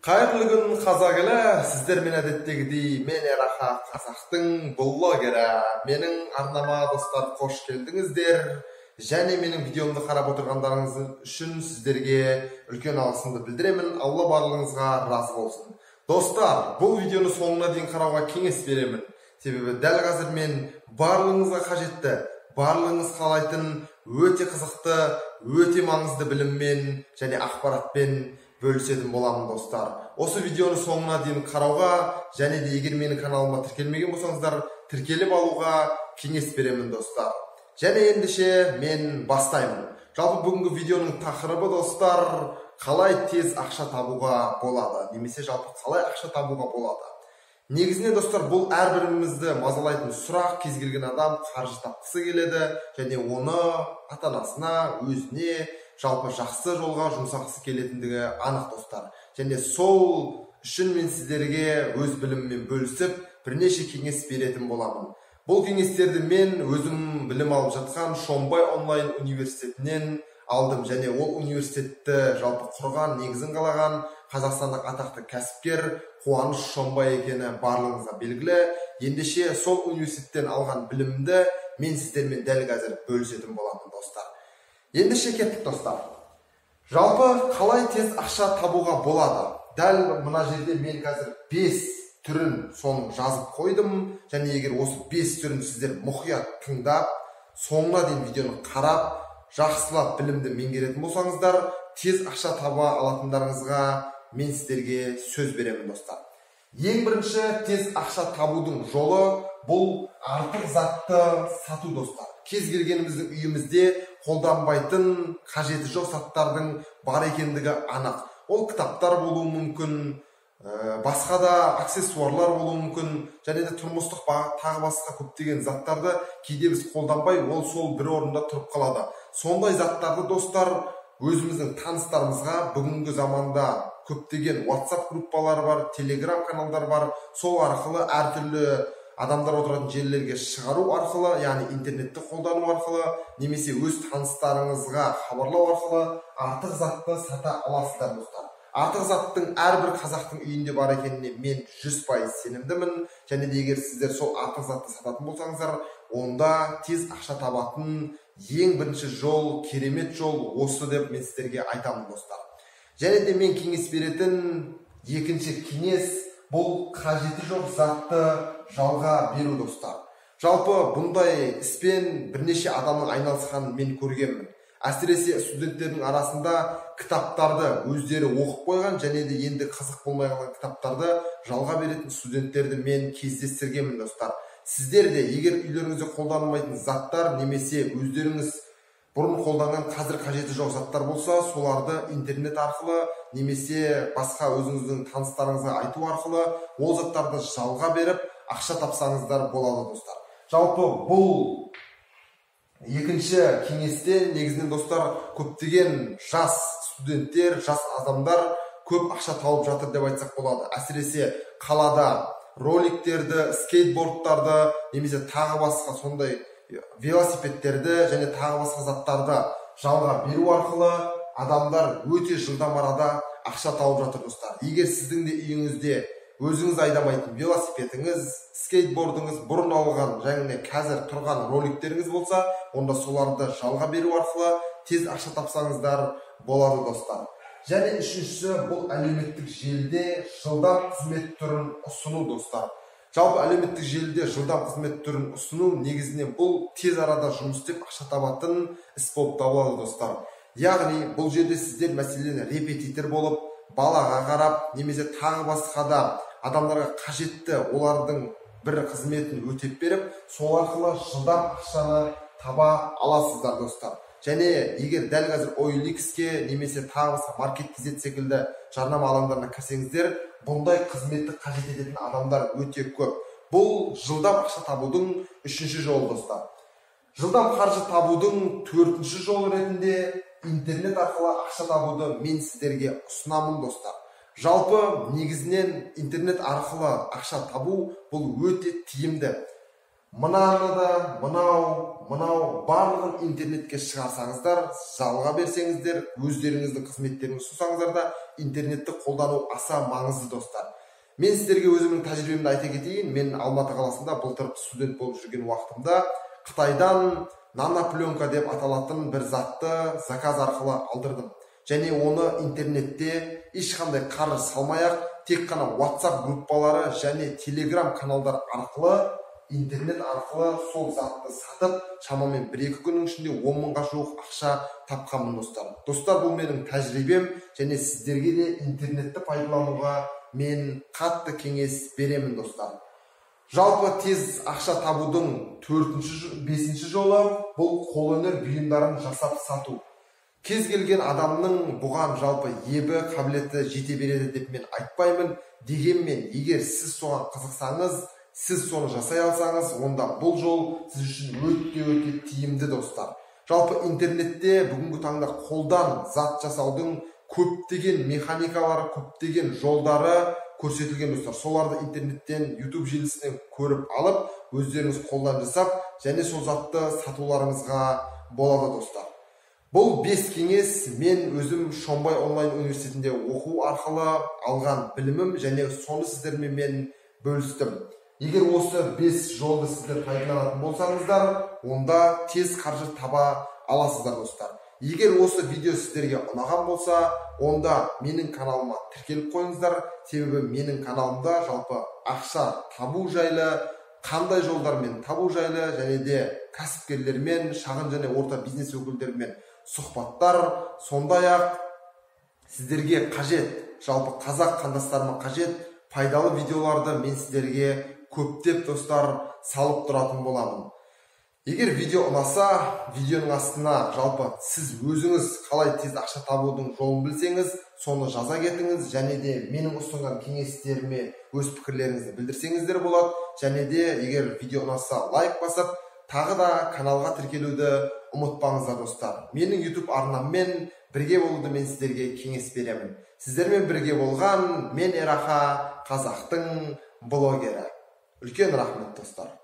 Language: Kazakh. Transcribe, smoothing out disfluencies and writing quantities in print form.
Қайырлы күн, қазақ елі! Сіздермен әдеттегідей мен, Эраха, қазақтың блогері. Менің арнама, достар, қош келдіңіздер. Және менің видеомды қарап отырғандарыңыз үшін сіздерге үлкен алғысымды білдіремін. Алла барлығыңызға разы болсын. Достар, бұл видеоны соңына дейін қарауға кеңес беремін. Себебі дәл қазір мен барлығыңызға қажетті, барлығыңыз қалайтын өте қызықты, өте маңызды біліммен және ақпаратпен бөлісетін боламын, достар. Осы видеоны соңына дейін қарауға және де егер менің каналыма тіркелмеген болсаңыздар, тіркеліп алуға кеңес беремін, достар. Және ендеше мен бастаймын. Жалпы бүгінгі видеоның тақырыбы, достар, қалай тез ақша табуға болады, немесе жалпы қалай ақша табуға болады. Негізінен, достар, бұл әрбірімізді мазалайтын сұрақ. Кез келген адам қаржы тапқысы келеді және оны ата-анасына, өзіне жалпы жақсы жолға жұмсағысы келетіндігі анық, достар. Және сол үшін мен сіздерге өз біліміммен бөлісіп, бірнеше кеңес беретін боламын. Бұл кеңестерді мен өзім білім алып жатқан Шомбай онлайн университетінен алдым және ол университетті жалпы құрған, негізін қалаған қазақстандық атақты кәсіпкер Қуаныш Шомбай екені барлығыңызға белгілі. Ендеше сол университеттен алған білімімді мен сіздермен дәл қазір бөлісетін боламын, достар. Ендеше кеттік, достар. Жалпы қалай тез ақша табуға болады? Дәл мына жерде мен қазір 5 түрін соның жазып қойдым. Және егер осы 5 түрін сіздер мұқият тыңдап, соңына дейін видеоны қарап, жақсылап білімді меңгеретін болсаңыздар, тез ақша таба алатындарыңызға мен сіздерге сөз беремін, достар. Ең бірінші тез ақша табудың жолы бұл артық затты сату, достар. Кез келгеніміздің үйімізде қолданбайтын, қажеті жоқ заттардың бар екендігі анық. Ол кітаптар болуы мүмкін, басқа да аксессуарлар болуы мүмкін, және де тұрмыстық тағы басқа көптеген заттарды кейде біз қолданбай, ол сол бір орында тұрып қалады. Сондай заттарды, достар, өзіміздің таныстарымызға, бүгінгі заманда көптеген WhatsApp группалары бар, Telegram каналдар бар, сол арқылы әртүрлі адамдар отыратын желілерге шығару арқылы, яғни интернетті қолдану арқылы, немесе өз таныстарыңызға хабарлау арқылы артық затты сата аласыздар, достар. Артық заттың әрбір қазақтың үйінде бар екеніне мен 100% сенімдімін. Және де егер сіздер сол артық затты сататын болсаңыздар, онда тез ақша табатын ең бірінші жол, керемет жол осы деп мен сіздерге айтамын, достар. Және де мен кеңес беретін екінші кеңес бұл қажеті жоқ затты жалға беру, достар. Жалпы бұндай іспен бірнеше адамның айналысқанын мен көргенмін. Әсіресе студенттердің арасында кітаптарды өздері оқып қойған және де енді қызық болмай қалған кітаптарды жалға беретін студенттерді мен кездестіргенмін, достар. Сіздер де егер үйлеріңізде қолданылмайтын заттар немесе өздеріңіз бұрын қолданған қазір қажеті жоқ заттар болса, соларды интернет арқылы немесе басқа өзіңіздің таныстарыңызға айту арқылы ол заттарды жалға беріп ақша тапсаңыздар болады, достар. Жалпы бұл екінші кеңесте негізінен, достар, көптеген жас студенттер, жас адамдар көп ақша тауып жатыр деп айтсақ болады. Әсіресе қалада роликтерді, скейтбордтарды немесе тағы басқа сондай велосипедтерді және тағы басқа заттарды жалға беру арқылы адамдар өте жылдам арада ақша тауып жатыр, достар. Егер сіздің де үйіңізде өзіңіз айдамайтын велосипедіңіз, скейтбордыңыз, бұрын алған және қазір тұрған роликтеріңіз болса, онда соларды жалға беру арқылы тез ақша тапсаңыздар болады, достар. Және үшіншісі бұл әлеуметтік желіде жылдам қызмет түрін ұсыну, достар. Жалпы әлеуметтік желіде жылдам қызмет түрін ұсыну негізінен бұл тез арада жұмыс істеп ақша табатын іс болып табылады, достар. Яғни бұл жерде сіздер, мәселен, репетитор болып, балаға қарап немесе тағы басқа да адамдарға қажетті олардың бір қызметін өтеп беріп, сол арқылы жылдам ақшаны таба аласыздар, достар. Және егер дәл қазір OLX-ке немесе тағы басқа Market.kz секілді жарнама алаңдарына кірсеңіздер, бұндай қызметті қажет ететін адамдар өте көп. Бұл жылдам ақша табудың үшінші жолы, достар. Жылдам қаржы табудың төртінші жолы ретінде интернет арқылы ақша табуды мен сіздерге ұсынамын, достар. Жалпы негізінен интернет арқылы ақша табу бұл өте тиімді. Мынаны да, мынау барлығын интернетке шығарсаңыздар, жалға берсеңіздер, өздеріңіздің қызметтеріңізді ұсынсаңыздар да интернетті қолдану аса маңызды, достар. Мен сіздерге өзімнің тәжірибемді айта кетейін. Мен Алматы қаласында былтыр студент болып жүрген уақытымда Қытайдан нанопленка деп аталатын бір затты заказ арқылы алдырдым. Және оны интернетте ешқандай қаржы салмай-ақ, тек қана WhatsApp группалары және Telegram каналдар арқылы, интернет арқылы сол затты сатып, шамамен 1-2 күннің ішінде 10 мыңға жуық ақша тапқанмын, достар. Достар, бұл менің тәжірибем және сіздерге де интернетті пайдалануға мен қатты кеңес беремін, достар. Жалпы тез ақша табудың 4-5 жолы бұл қолөнер бұйымдарын жасап сату. Кез келген адамның бұған жалпы ебі, қабілеті жете береді деп мен айтпаймын. Дегенмен, егер сіз соған қызықсаңыз, сіз соны жасай алсаңыз, онда бұл жол сіз үшін өте-өте тиімді, достар. Жалпы интернетте бүгінгі таңда қолдан зат жасаудың көптеген механикалары, көптеген жолдары көрсетілген, достар. Соларды интернеттен, YouTube желісінен көріп алып, өздеріңіз қолдан жасап, және сол затты сатуларыңызға болады, достар. Бұл 5 кеңес мен өзім Шомбай онлайн университетінде оқу арқылы алған білімім және соны сіздермен мен бөлістім. Егер осы 5 жолды сіздер пайдаланатын болсаңыздар, онда тез қаржы таба аласыздар, достар. Егер осы видео сіздерге ұнаған болса, онда менің каналыма тіркеліп қойыңыздар. Себебі менің каналымда жалпы ақша табу жайлы, қандай жолдармен табу жайлы, және де кәсіпкерлермен, шағын және орта бизнес өкілдерімен сұхбаттар, сондай-ақ сіздерге қажет, жалпы қазақ қандастарыма қажет пайдалы видеоларды мен сіздерге көптеп, достар, салып тұратын боламын. Егер видео ұнаса, видеоның астына жалпы сіз өзіңіз қалай тез ақша табудың жолын білсеңіз, соны жаза кетіңіз, және де менің ұсынған кеңестеріме өз пікірлеріңізді білдірсеңіздер болады. Және де егер видео ұнаса, лайк басып, тағы да каналға тіркелуді ұмытпаңыздар, достар. Менің YouTube арнаммен бірге болуды мен сіздерге кеңес беремін. Сіздермен бірге болған мен Эраха, қазақтың блогері. Үлкен рахмет, достар.